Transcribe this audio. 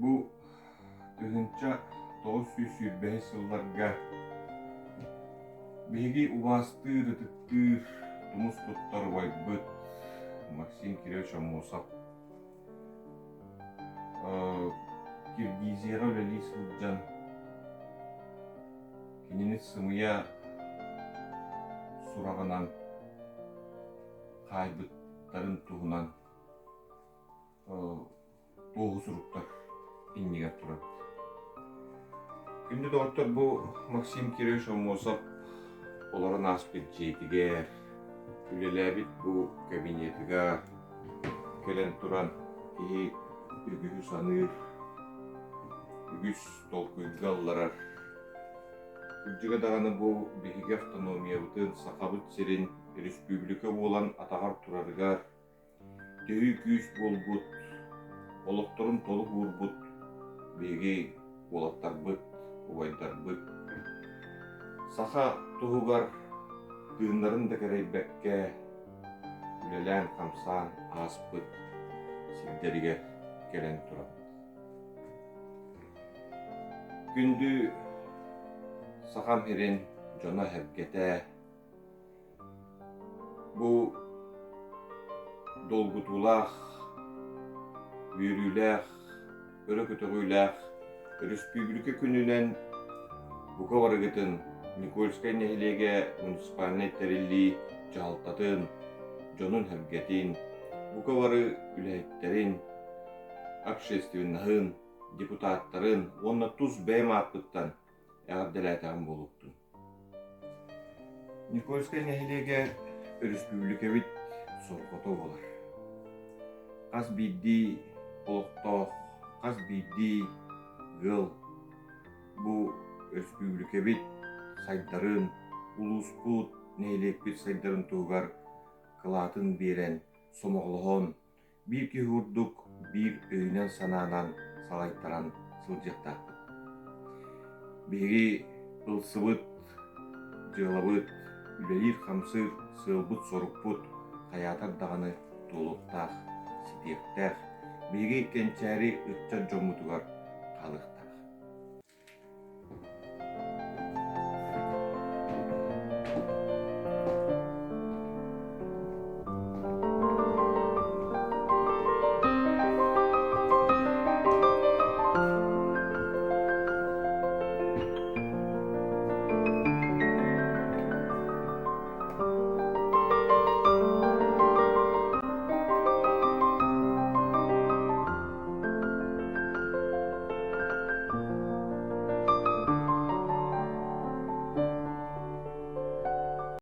Бу 1925 сылларга биһиги убаастыыр, ытыктыыр, тумус туттар убайбыт Максим Кирович Аммосов Киргизияҕа үлэлии сылдьан кинини сымыйа сураҕынан хаайбыттарын туһунан туоһу суруктар иннигэр турабыт. Күндү доҕоттор, бу Максим Кирович Аммосов олорон ааспыт дьиэтигэр, үлэлээбит бу кабинетыгар кэлэн туран киһи үгүһү саныыр, үгүс толкуйга ылларар. Кырдьыга даҕаны бу биһиги автономиябытын Сахабыт сирин республика буолан атаҕар турарыгар Төһүү күүс буолбут, олохторун толук уурбут биһиги уолаттарбыт, убайдарбыт саха туһугар тыыннарын да кэрэйбэккэ үлэлээн-хамсаан ааспыт сирдэригэр кэлэн турабыт. Күндү Сахам сирин дьоно-сэргэтэ, Бу долгутуулаах, үөрүүлээх, өрө көтөҕүүлээх Өрөспүүбүлүкэ күнүнэн бука барыгытын Никольскай нэһилиэгэ муниципальнай тэриллии дьаһалтатын, дьонун-сэргэтин, бука бары үлэһиттэрин, общественноһын, депутаттарын уонна тус бэйэм ааппыттан эҕэрдэлээтэҕим буолуохтун. Никольскай нэһилиэгэ өрөспүүбүлүкэбит сорҕото буолар. Хас биирдии олохтоох, хас биирдии ыал бу өрөспүүбүлүкэбит сайдарын, улууспут, нэһилиэкпит сайдарын туһугар кылаатын биэрэн, сомоҕолоһон биир киһи курдук биир өйүнэн-санаанан салайтаран сылдьыахтаахпыт. Биһиги ылсыбыт дьыалабыт, үлэлиир-хамсыыр сыалбыт-сорукпут хайаатар даҕаны туолуохтаах, ситиэхтээх. Биһиги кэнчээри ыччат дьоммутугар хаалыахтаах.